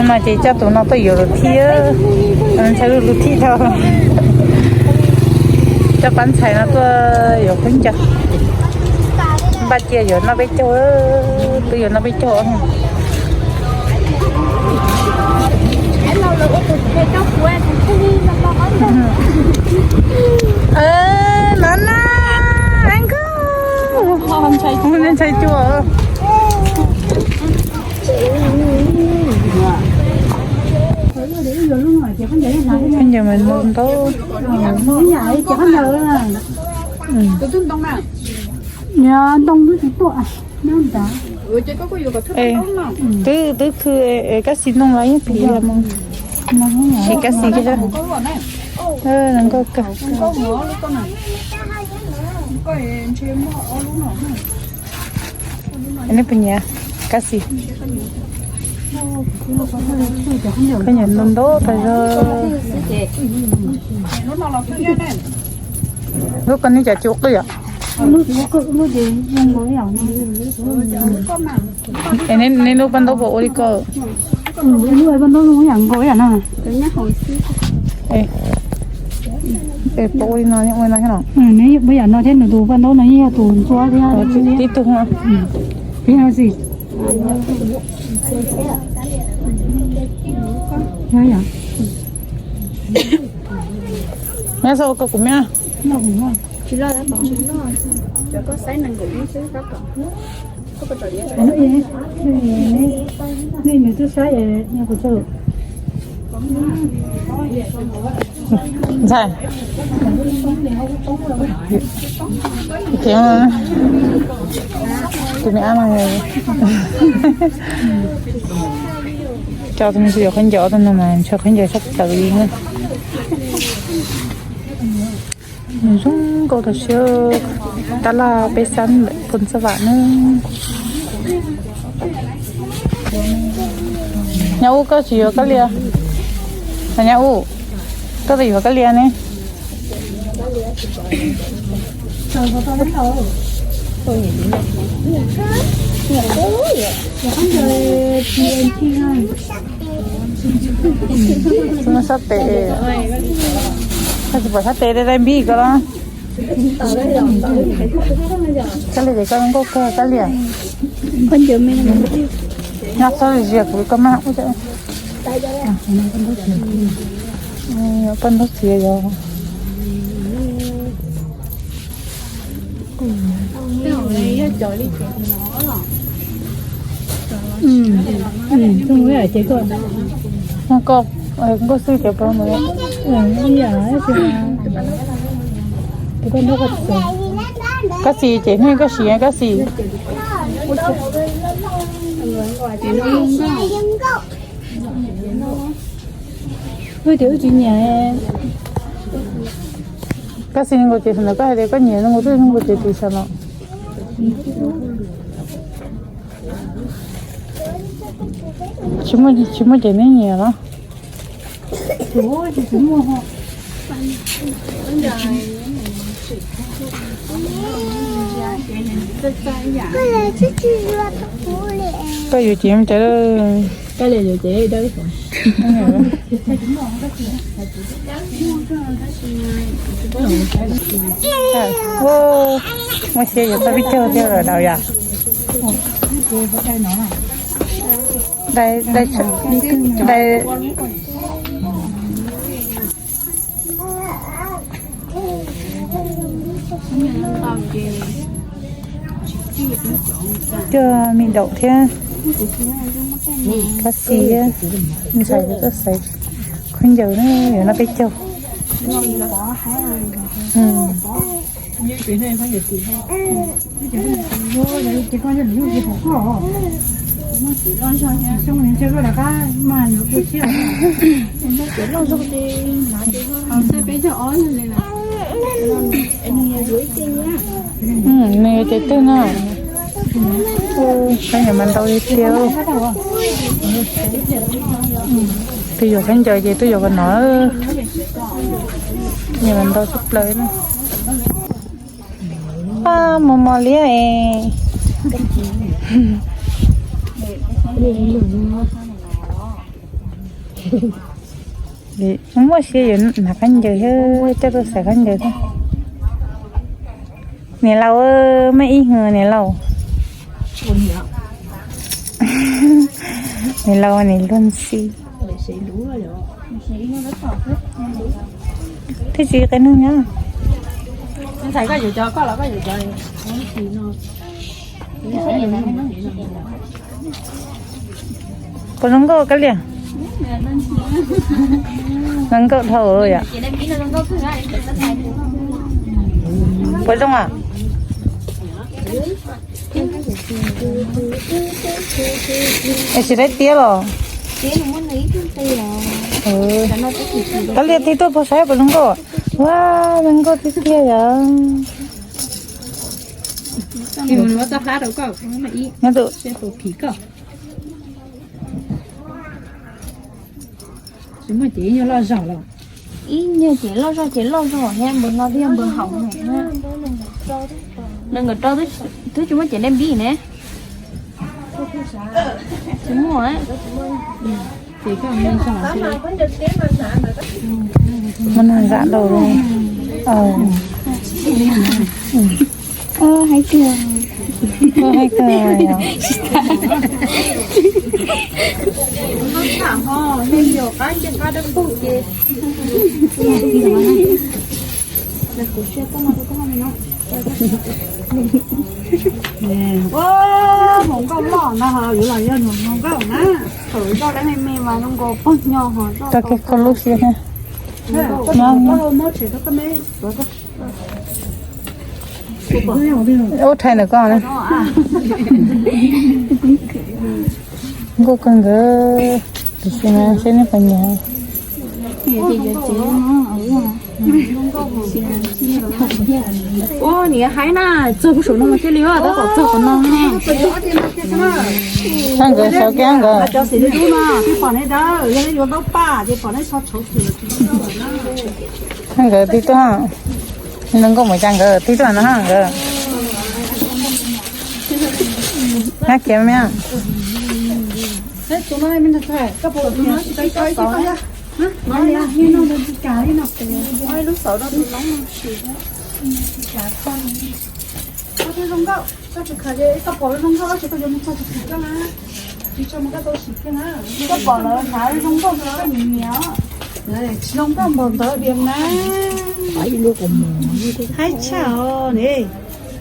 No ces coj tus no tuaj yuav luv thij, ntxhais lub luv thij tau. Coj pab ntxhais no tuaj yuav khaub ncaws. Npaj cia yuav noj peb caug, twb yuav noj peb caug. No na, ntxhais cua. Khaub ncaws mas ntau ntau. Twb, twb khw, kab xis ntoo los yeej phim los mus. Siv kab xis kiag. Nkauj kawg. Nej puas nyiam kab xis? Khaub ncaws ntau ntau tas zog. Lub koj neb cov tsis ua qwj yom? Es neb lub paj ntaub puas ua li ko? Puas ua li no, ua li no thiab no? Neb ua yam no thiab, nws tus paj ntaub no yeej yog tus ntsuab thiab. Tib tug no. Pib no xis. Nyob zoo, koj kuv me. Ntxhais, tus me ab no coj tus me ntxhais yuav khaub ncaws, tus no mas ntshaw khaub ncaws sab plaws li na. Nws zoo nkauj tas siab, tab laj peb xab ntawm phoos xab vam na. Nyab Ub, koj tsis yuav Kab Lia? Nyab Ub, koj twb yuav Kab Lia ne. Sab tes, koj tsis pom sab tes dai dai npib ko los? Kab Lia ces koj nkauj kawg Kab Lia. Nyob txhob zias kuv, koj maj ub. Paj ntaub txiav yog. Koj nkauj xwb ces pab mus. Kab Xis ces hnub koj siv kab xis. Wb tias wb tsis nyiam. Kab xis zoo nkaus ces thaum ntawd koj hais tias koj nyiam zoo nkaus, twb zoo nkaus ces tus xav los. Tsis muaj, tsis muaj ces neb nyiam los? Koj yuav ces cov, koj li yuav ces dawb. Muaj siab yuav txog peb caug thiab lawm daus yom. Dai, dai, dai. Coj me daum thiab. Kab xis, ntxhais koj xaiv khaub ncaws na, yuav noj peb caug. Nws yuav ces twg no? Khaub ncaws mas ntau li tiag. Twb yuav khaub ncaws ces twb yuav kom no. Nyiam mas ntau tshaj plaws na. Paj mos mos liab es. Muaj siab yuav hnav khaub ncaws thiab, coj tuaj xaiv khaub ncaws thiab. Niam laus, maj ib hwv niam laus. Niam laus niam luag xi. Thiab tsis qe nug nyob. Puas zoo nkauj kab liam? Zoo nkauj dhau yom. Puas zoo ah? Es tsis laib tiab los? Kab liam tig tuaj puas saib puas zoo nkauj? Ua, zoo nkauj tiag tiag yom. Nyob tus Tsis muaj ces ib nyuag loj zog los? Ib nyuag ces loj zog ces loj zog thiab, npawg no thiab npawg haum na. Nws nkawd rau twb tsis muaj ces dej npib ne. Tsis muaj. Ces koj muaj zog. Muab nag zam rau. Haib kawg. Haib kawg yom. Ua, hluas nkauj loj no ho yuav los yog hluas nkauj na. Thaum zoj dab me me mas zoo nkaus pog nyo ho zoj. Tau kev kho lub siab thiab. Ub, rhais ntawm koj na. Nkauj kawg nkawd. Tam sim no seb neb puas nyiam. Ua, niam haib na, txog kuv saum no thiaj li tab tom txog qhov no ne. Nkawd saum kiag nkawd. Cov xim dub dub no, pom neb dawb, yog neb yuav ntaub paj ces pom neb so tshauv xwm. Nkawd tig tuaj, zoo nkauj mus cas nkawd tig tuaj no nkawd. Nab kiav me. Koj pom lawv hnav zoo nkauj, koj nyiam nyiam. Tsis zoo nkauj npaum ntawd diam na. Haib tshaj os ne.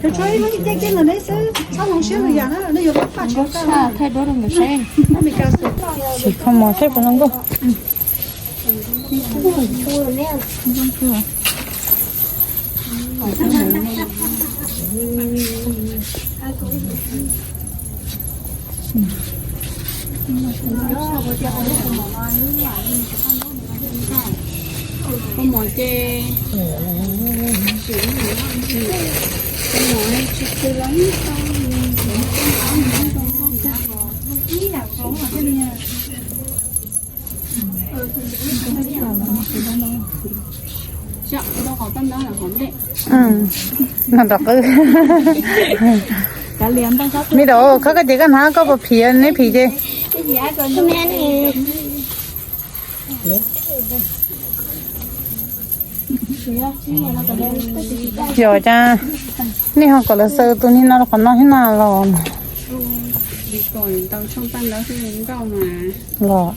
Tsuas ib lub caij kiag ntawm neb xwb, txhob hloov siab lwm yam na, nej yuav pab tsis tau. Tsis kho mos saib puas zoo nkauj. Kho mos ces kho mos tsis tau los. No nrov qwb. Me dam, koj koj ces koj hnav, koj puas phim, neb phim ces. Yog cas nej ho kom lawv xaws tus niag no rau qhov no thiab na los? Los.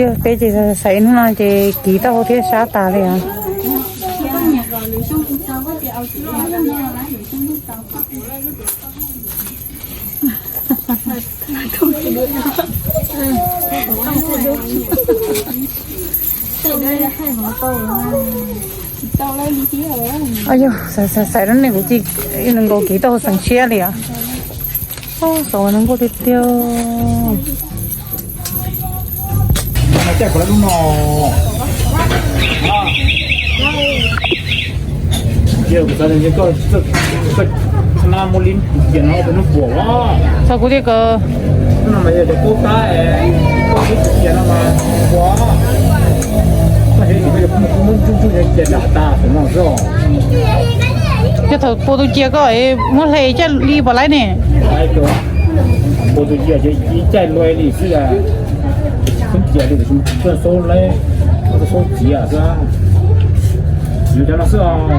Yog peb ces xaiv hnub no ces kiv taub hau thiab sab tas li os. Yog xaiv xaiv xaiv no ne kuv cia li nkaus kiv taub hau xeev siab li os. Xav zoo nkauj tiag tiag. Xav kuv tiag kawg. Coj thaum puas tus cia koj muab hle caj li pom laib ne. Puas tus cia ces ib caij luaj li xwb. Xub cia li, xub txiav xwb. Yus cov no xwb os.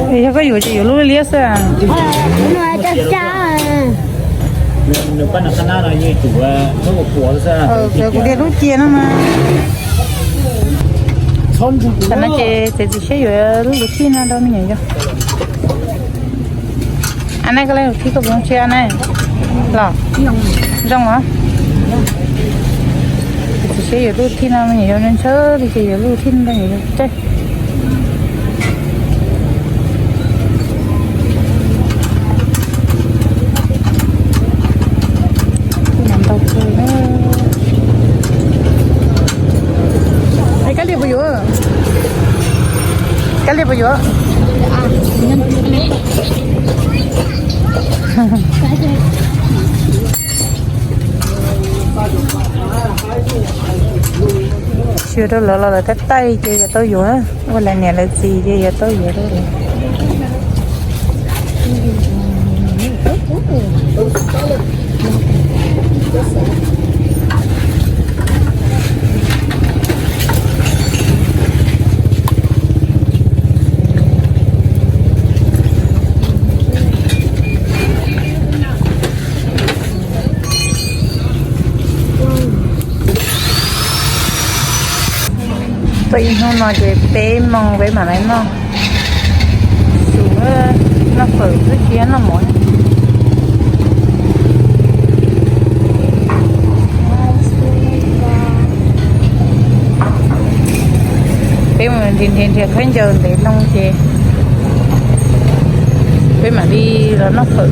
Yog koj yuav ces yuav lub liab xwb. Kuv tias lub cia no mas. Tam no ces txiav txim siab yuav lub luv thij no rau me nyuam yau. Ab, neb koj lub luv thij koj puas zoo tsis, ab, neb los zoo os. Txiav txim siab yuav lub thij no me nyuam yau, ntshaw li ces yuav lub thij no rau me nyuam yau. Ntau kawg na. Kab li puas yuav? Kab li puas yuav? Xyuas rau lawv los lawv tab taij ces yuav tau yuav, ua lawv niam lawv txiv ces yuav tau yuav rau lawv. Txog ib hnub no ces peb moos peb mam li noj, noj fawm xwb tsis noj mov. Peb mus nrhiav nrhiav khaub ncaws ntev loo ces peb mam li los noj fawm.